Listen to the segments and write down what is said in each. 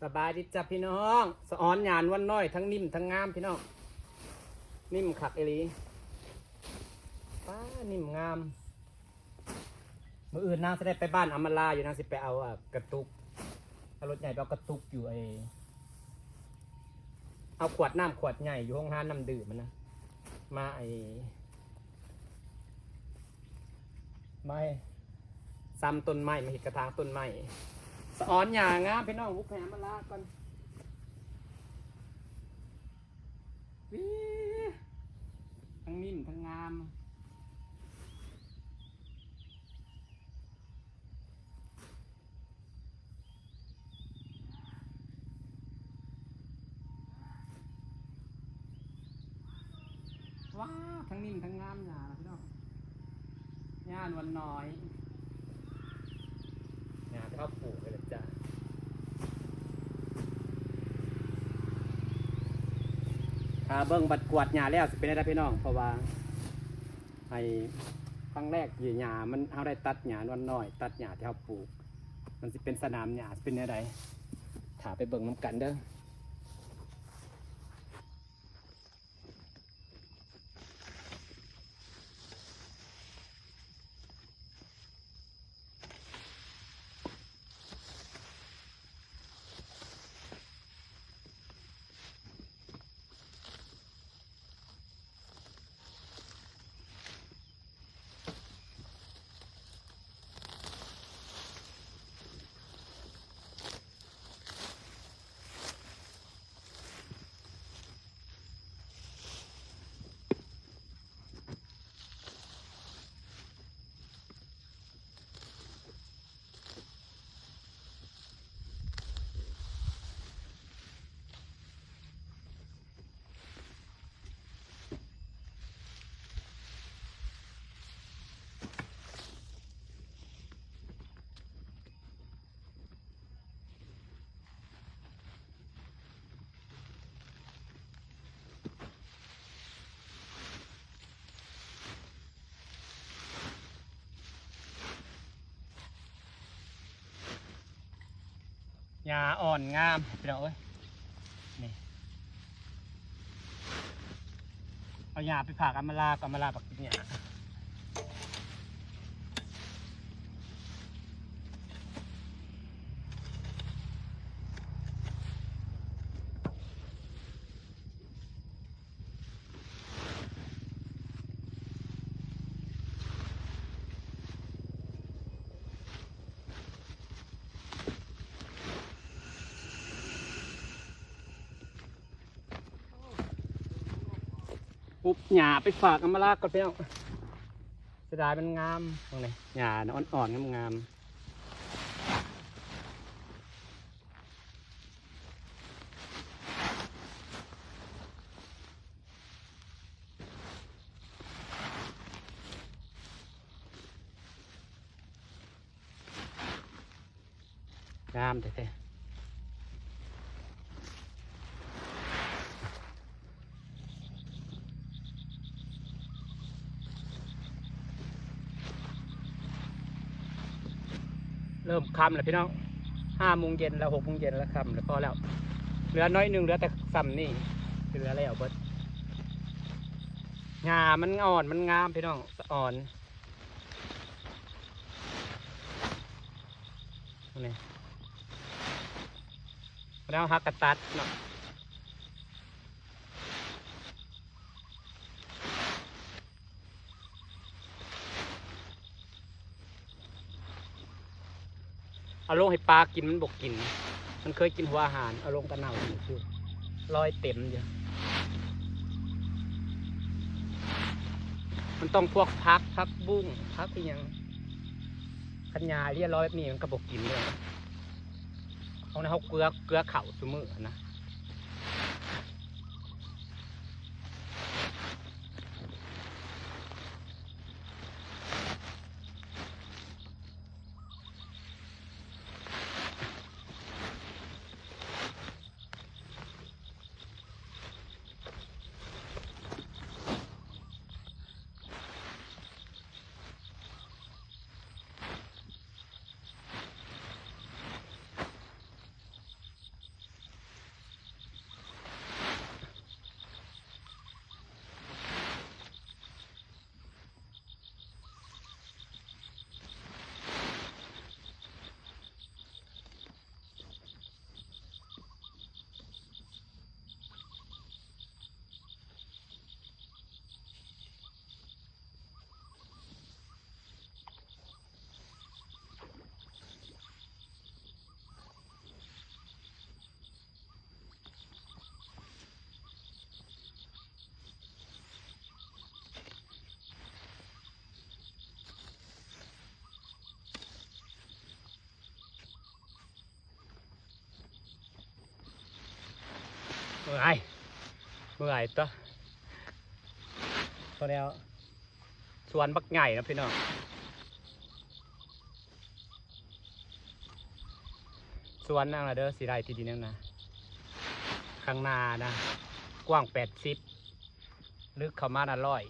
ສະບາຍດີຈ້າພີ່ນ້ອງ ສະອອນຫຍ້ານວນນ້ອຍ ທັງນິ້ມທັງງາມພີ່ນ້ອງ ນິ້ມຄັກອີ່ຫຼີ ປ້າ ນິ້ມງາມ. ມື້ອື່ນນາງຊິໄດ້ໄປບ້ານອຳມາລາຢູ່ ນາງຊິໄປເອົາ ອາ ກະຕຸກ ເອົາລົດໃຫຍ່ໄປເອົາກະຕຸກຢູ່ ໄອ້ ເອົາຂວດນ້ຳຂວດໃຫຍ່ຢູ່ໂຮງງານນ້ຳດື່ມຫັ້ນນະ ມາ ໄອ້ ມາຊຳຕົ້ນໄມ້ ມາເຮັດກະຖາງຕົ້ນໄມ້ ສະອອນຫຍ້າງາມພີ່ນ້ອງ ບຸກໃຫ້ອຳມາລາກ່ອນ. ວິ ທັງນິ້ມທັງງາມ ວ້າ ທັງນິ້ມທັງງາມ ຫຍ້ານະພີ່ນ້ອງ ຫຍ້ານວນນ້ອຍ ຫຍ້າທີ່ເຮົາປູກໄວ້ລະຈ້າ. ຖ້າເບິ່ງບັດກວາດຫຍ້າແລ້ວຊິເປັນແນວໃດພີ່ນ້ອງ ເພາະວ່າໃຫ້ຄັ້ງແລກ ຫຍ້າມັນ ເຮົາໄດ້ຕັດຫຍ້ານວນນ້ອຍ ຕັດຫຍ້າທີ່ເຮົາປູກ ມັນຊິເປັນສະໜາມຫຍ້າ ຊິເປັນແນວໃດ ຖ້າໄປເບິ່ງນຳກັນເດີ້. ຫຍ້າອ່ອນງາມພີ່ນ້ອງເອີຍ ນີ້ ເອົາຫຍ້າໄປຝາກອຳມາລາ ກໍອຳມາລາບັກກິນຫຍ້າ. ອຸບຫຍ້າໄປຝາກອຳມາລາກ່ອນພີ່ນ້ອງ ເສຍດາຍມັນງາມ ເບິ່ງນີ້ ຫຍ້ານະອ່ອນໆ ງາມໆ. ງາມແທ້ໆ ເລີ່ມຄ່ຳແລ້ວພີ່ນ້ອງ ຫ້າໂມງເຢັນແລ້ວ ຫົກໂມງເຢັນແລ້ວ ຄ່ຳແລ້ວ ພໍແລ້ວ ເຫຼືອໜ້ອຍໜຶ່ງ ເຫຼືອແຕ່ສ່ຳນີ້ ເຫຼືອແລ້ວເບິດ. ຫຍ້າມັນອ່ອນ ມັນງາມພີ່ນ້ອງ ສະອອນ ນີ້ ແລ້ວເຮົາກະຕັດເນາະ ເອົາລົງໃຫ້ປາກິນ ມັນບໍ່ກິນ ມັນເຄີຍກິນຫົວອາຫານ ເອົາລົງກະເນົ່າຢູ່ຊື່ ລອຍເຕັມຢູ່. ມັນຕ້ອງພວກຜັກ ຜັກບຸ້ງ ຜັກອີ່ຫຍັງ ຄັນຫຍ້າລຽລອຍແບບນີ້ມັນກໍບໍ່ກິນເລີຍ. ເຮົານະ ເຮົາເກືອ ເກືອເຂົ້າຊຸມື້ຫັ້ນນະ. ໄປ ເມື່ອຍຕົວະ ພໍແລ້ວ ສວນບັກໃຫຍ່ນະພີ່ນ້ອງ ສວນນາງລະເດີ ຊິໄດ້ທີ່ດິນນາງນະ ຂ້າງໜ້ານະ ກວ້າງແປດສິບ ລຶກເຂົ້າມານະຮ້ອຍ.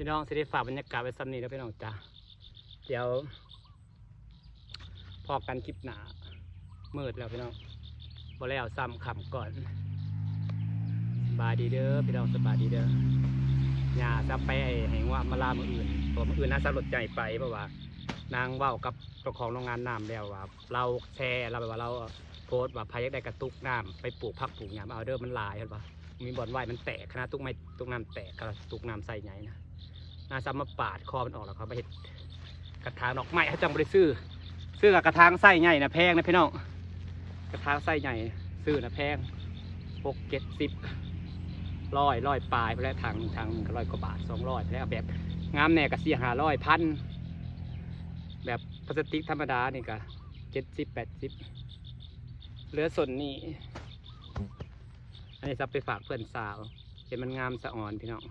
ພີ່ນ້ອງ ຊິໄດ້ຝາກບັນຍາກາດໄວ້ສ່ຳນີ້ເດີພີ່ນ້ອງຈ້າ ດຽວພໍ້ກັນຄລິບໜ້າ ມືດແລ້ວພີ່ນ້ອງ ບໍ່ແລ້ວຊ້ຳຄ່ຳກ່ອນ ສະບາຍດີເດີພີ່ນ້ອງ ສະບາຍດີເດີ ຍ່າຈະໄປໃຫ້ງົວມາລາມື້ອື່ນ ເພາະວ່າມື້ອື່ນນາງຊິເອົາລົດໃຫຍ່ໄປ ເພາະວ່ານາງເວົ້າກັບເຈົ້າຂອງໂຮງງານນ້ຳແລ້ວວ່າ ລາວແຊ ລາວແບບວ່າລາວໂພສວ່າ ໃຜຢາກໄດ້ກະຕຸກນ້ຳໄປປູກຜັກປູກຫຍ້າເອົາເດີ ມັນຫຼາຍ ເຫັນບໍ່ ມີບ່ອນໄວ້ ມັນແຕກ ຂະໜາດຕຸກໄມ້ ຕຸກນ້ຳແຕກ ຂະໜາດຕຸກນ້ຳໄຊໃຫຍ່ນະ ນາງຊິເອົາມາປາດຄໍມັນອອກ ແລ້ວເຂົາມາເຮັດກະຖາງດອກໄມ້ ເຂົາຈັ່ງບໍ່ໄດ້ຊື້ ຊື້ກະຖາງໄຊໃຫຍ່ນະແພງນະພີ່ນ້ອງ ກະຖາງໄຊໃຫຍ່ ຊື້ນະແພງ ຫົກເຈັດສິບ ຮ້ອຍ ຮ້ອຍປາຍພຸ້ນແຫຼະ ຖັງ ຖັງໜຶ່ງກະຮ້ອຍກວ່າບາດ ສອງຮ້ອຍພຸ້ນແຫຼະ ແບບງາມແດ່ກະສີ່ຫ້າຮ້ອຍ ພັນ ແບບພລາສຕິກທຳມະດານີ້ກະເຈັດສິບ ແປດສິບ ເຫຼືອສົ້ນນີ້ ອັນນີ້ຊິເອົາໄປຝາກເພື່ອນສາວ ເຫັນມັນງາມສະອອນພີ່ນ້ອງ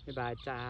ບາຍບາຍຈ້າ.